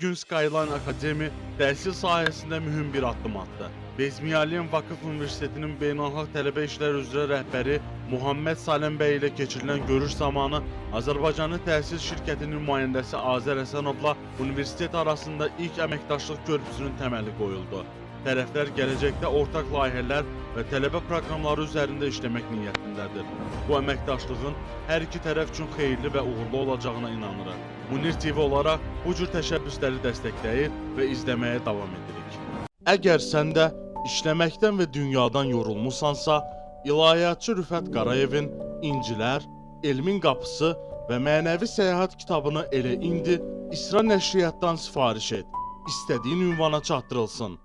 Bu gün Skyline Akademi təhsil sahəsində mühüm bir addım atdı. Bezmiyaliyem Vakıf Universitetinin Beynəlxalq Tələbə İşləri üzrə rəhbəri Muhammed Saləm bəy ilə keçirilən görüş zamanı Azərbaycanlı təhsil şirkətinin nümayəndəsi Azər Həsənovla universitet arasında ilk əməkdaşlıq körpüsünün təməli qoyuldu. Tərəflər gələcəkdə ortaq layihələr və tələbə proqramları üzərində işləmək niyyətindədir. Bu əməkdaşlığın hər iki tərəf üçün xeyirli və uğurlu olacağına inanırıq. Munir TV olaraq bu cür təşəbbüsləri dəstəkləyir və izləməyə davam edirik. Əgər sən də işləməkdən və dünyadan yorulmusansa, ilahiyyatçı Rüfət Qarayevin İncilər, Elmin Qapısı və Mənəvi Səyahət kitabını elə indi İsra Nəşriyyatdan sifariş et. İstədiyin ünvana çatdırılsın.